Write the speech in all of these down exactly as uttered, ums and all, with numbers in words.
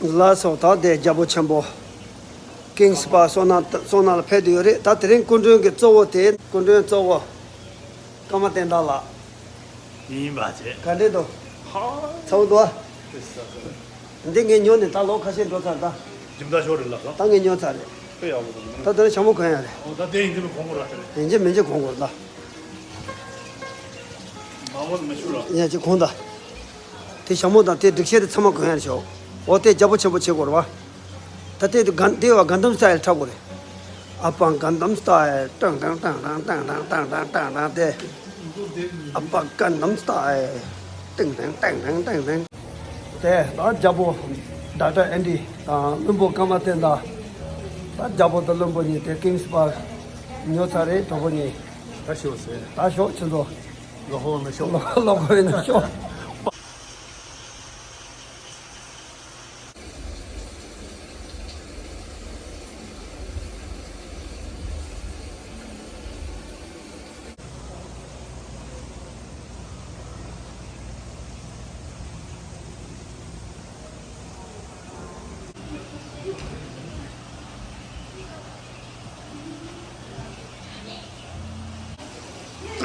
ལགས་སོ། ད་དེ་རྒྱལ་པོ་ཆེན་པོ་ཀིང་སི་པ་སོ་ན་སོ་ན་ལ་ཕེབས་བསྡད་ཡོད་རེད། ད་དེ་རིང་སྐུ་མགྲོན་གྱི་གཙོ་བོ་དེ་སྐུ་མགྲོན་གཙོ་བོ་ཀརྨ་བསྟན་དར་ལགས། ཡིན་པ་བྱས། ག་འདྲས་འདུག་ཧ། ཚ་བོ་འདུག་ཨ། ཨེ་ས་ས། འདི་ངས་ཉོས་ནས་ད་ལོ་ཁ་ཤས་འགྲོ་ཚར་ད། རྒྱུ་མཐའ་ཤོར་རེད་ལགས་ད། ད་ངས་ཉོས་ཚར་རེད། དཔེ་ཡག་པོ་འདུག་ད་དེ་རིང་ཞྭ་མོ་གོན་ཡ་རེད། ཨོ་ད་དེ་ཡིན་དེ་མི་གོན་དགོས་ར་དེ་རེད། ཡིན་གཅིག་མིན་གཅིག་གོན་དགོས་རེད་ད། མ་གོན་མི་ཆུག་ར། ཡིན་གཅིག་གོན་ད། དེ་ཞྭ་མོ་དང་དེ་སྒྲིག་ཆས་དེ་ཚང་མ་གོན་ཡ་རེད་ཤོག་འོ་དེ་རྒྱལ་པོ་ཆེན་པོ་བྱེད་དགོས་རེད་བ། ད་ལྟའི་དུས་གན་དེ་བ་གན་དམ་སི་ཊའེལ་འཁྲབ་དགོས་རེད། ཨ་པ་གན་དམ་སི་ཊའེལ་ཏང་ཏང་ཏང་ཏང་ཏང་ཏང་ཏང་ཏང་ཏང་ཏང་དེ། ཨ་པ་གན་དམ་སི་ཊའེལ་ཏང་ཏང་ཏང་ཏང་ཏང་ཏང་། དེ་ད་རྒྱལ་པོ་ཌོག་ཊར་ཨེན་ཌི་དང་བློན་པོ་ཀརྨ་བསྟན་དར། ད་རྒྱལ་པོ་དང་བློན་པོ་གཉིས་དེ་ཀིང་སི་པ་ཉོ་ཚར་རེད་གྲོགས་པོ་གཉིས། ད་ཤོག་ཟེར། ད་ཤོག་ཁྱེད་ཚོ། ལོ་ཧོ་ན་ཤོག་ལོ་ལོ་ཁོ་ཡིན་ན་ཤོག་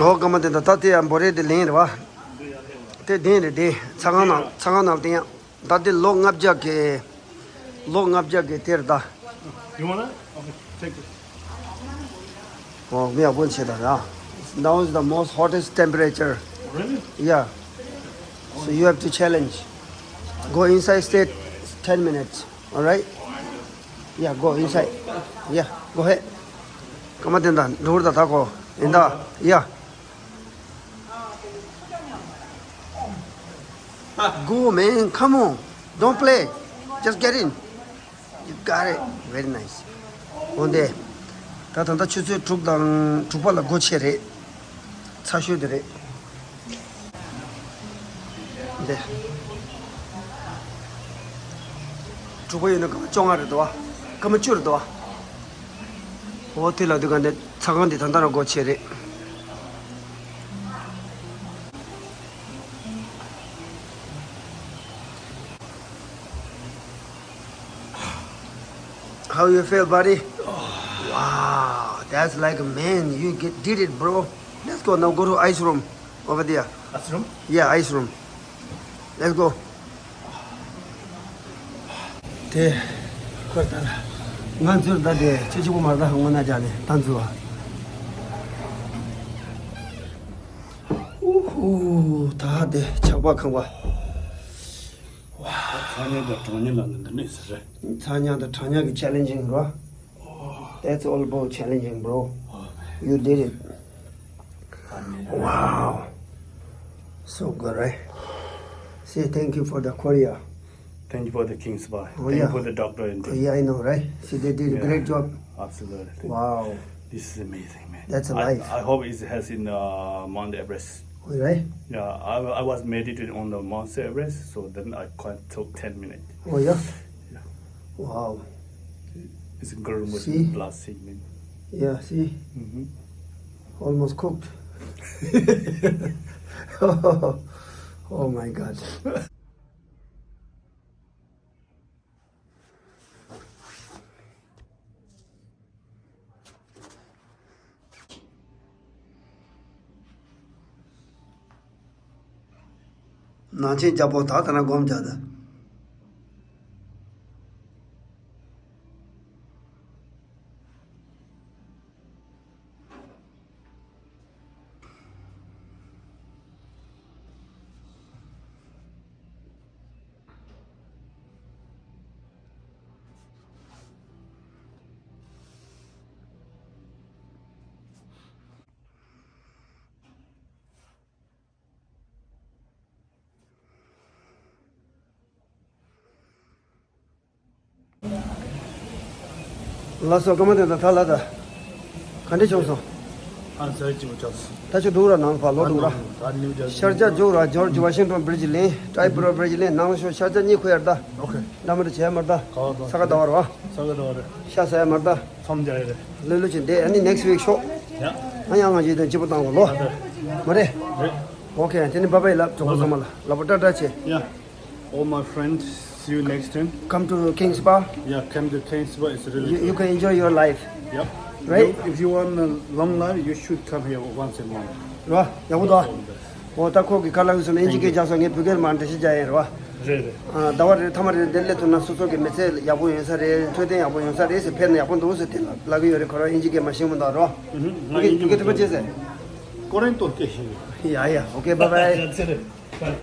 ཨོ་ཀརྨ་བསྟན་དར། ད་དེ་ཡང་འབོ་རེད་དེ་ལེན་རེད་བ། དེ་བདེན་རེད་དེ། ཚ་ཁང་ནང་ཚ་ཁང་ནང་བསྟན་ཡང་། ད་དེ་ལོ་ལྔ་བརྒྱ་གི་ལོ་ལྔ་བརྒྱ་གི་དེར་ད། You wanna? Okay, take it. Oh, we are going to that. Now is the most hottest temperature. Really? Yeah. So you have to challenge. Go inside, stay ten minutes. All right? Yeah, go inside. Yeah, go ahead. ཀརྨ་བསྟན་དར་འགྲོ་བར་ད་ད་གོ་ཡིན་ད། Yeah. Go, man, come on. Don't play. Just get in. You got it. Very nice. འོ་འདི། ད་ད་ལྟ་ཆུ་ཚོད་དྲུག་དང་དྲུག་པ་ལ་སྒོ་ཕྱེ་རེད། ཚ་ཤོས་དེ་རེད། འདི། དྲུག་པ་ཡིན་ན་སྐར་མ་བཅོ་ལྔ་རེད་དོ། སྐར་མ་བཅུ་རེད་དོ། འོ་དེ་ལ་དུས་ག་འདི་ཚ་ཁང་འདི་ད་ལྟ་རང་སྒོ་ཕྱེ་རེད། How you feel, buddy? Wow, that's like a man. You get, did it, bro. Let's go now. Go to ice room over there. Ice room? Yeah, ice room. Let's go. དེ། ཁོ་ལྟར། ང་ཚོར་ད་དེ་ཁྱེད་ཆུ་བོ་མར་ད་སྔོན་ན་བྱ་ནས་ད་འཛུལ་བ། ཨུ་ཧུ། ད་དེ་ཆག་པ་ཁང་བ། ཚ་ཉག་དང་གྲང་ཉག་ལ་ནི་འདི་ནས་ཟེར་རེད། ཚ་ཉག་དང་གྲང་ཉག་གི་challenging, bro. That's all about challenging, bro. You did it. Wow. So good, right? Say thank you for the Korea. Thank you for the King Spy. Oh, thank you yeah. for the doctor and Oh, yeah, I know, right? See, they did a yeah. great job. Absolutely. Wow. This is amazing, man. That's a I, life. I hope it has in uh, Mount Everest. Oh, right? Yeah, I, I was meditating on the Mount Everest, so then I can took ten minutes. Oh, yeah? Yeah. Wow. It's a girl with see? Blood segment. Yeah, see? Mm-hmm. Almost cooked. Oh my God. ནང་ཆེན་རྒྱལ་པོ་ད་ལྟ་ན་སྒོམ་རྒྱག་ད། ལགས་སོ། ཀརྨ་བསྟན་དར་ད་ལ་ད། ག་འདྲས་བྱུང་སོང་། ཨ་ཟེར་གྱི་མི་ཆོག་ད་ཆུ་འདུག་ར་ནང་ཕ་ལོ་འདུག་ར། ད་ནིའུ་ཇར་སི། ཤར་རྒྱག་འཇུག་ར། ཇོར་ཇི་ཝ་ཤིང་ཏོན་བྷི་རི་ཇི་ལེན། ཏྲའི་བྷི་རོ་བྷི་རི་ཇི་ལེན། ནང་ལ་ཤོག་ཤར་རྒྱག་གཉིས་ཁོ་ཡར་ད། ཨོ་ཁེ། འདྲ་མི་འདྲ་བྱས་མར་ད། ག་བ་ད། ས་ག་ཟླ་བ་ར་བ། ས་ག་ཟླ་བ་རེད། ཤ་ཟ་ཡ་མར་ད། མཚམས་སྦྱར་ཡ་རེད། ལོས་ལོས་ཀྱི་འདས། ཨ་ནི་next week ཤོག་ཡ། ཨ་ཡང་ང་ཡིད་དོན་སྐྱིད་པོ་བཏང་གོ་ལོ། ཨ་ད། མ་རེད། རེད། ཨོ་ཁེ། དེ་ནི་bye bye ལབ། གྲོགས་པོ་ཚང་མ་ལ་ལབ་པ། ཊ་ཊ་བྱེད། Yeah. All my friends, See you next time. Come to King Spa. Yeah, come to King Spa. It's really You, you can enjoy your life. Yep. Right? You, if you want a long life, you should come here once a month. རོ། ཡག་པོ་འདུག་འོ་ད་ཁོ་གི་ཁ་ལག་སོང་ན་ཨིན་ཇི་སྐད་རྒྱག་སོང་། ངས་བོད་སྐད་མ་འགྲེལ་བཤད་རྒྱག་ཡིན་རོ། རེད་རེད། ཟླ་བ་རེ་ཐ་མ་རེ་འདིར་སླེབས་ཐུབ་ན་སོ་སོ་གི་མི་ཚེ་ཡག་པོ་ཡོང་ས་རེད། འཕྲོད་བསྟེན་ཡག་པོ་ཡོང་ས་རེད་ཟེར་ཕེབས་ན་ཡག་པོ་འདུག་ཟེར་དེ་ལབ་ཀྱི་ཡོད་རེད། ཁོ་རང་ཨིན་ཇི་སྐད་མ་ཤེས་མོ་འདུག་རོ། ང་བོད་སྐད་བོད་སྐད་ཐུབ་པ་བྱས་ཟེར། ཀོ་རེན་ཏོ་སྐད་ཤེས་ཡོད། ཡ་ཡ། Okay, bye bye. That's it. Bye.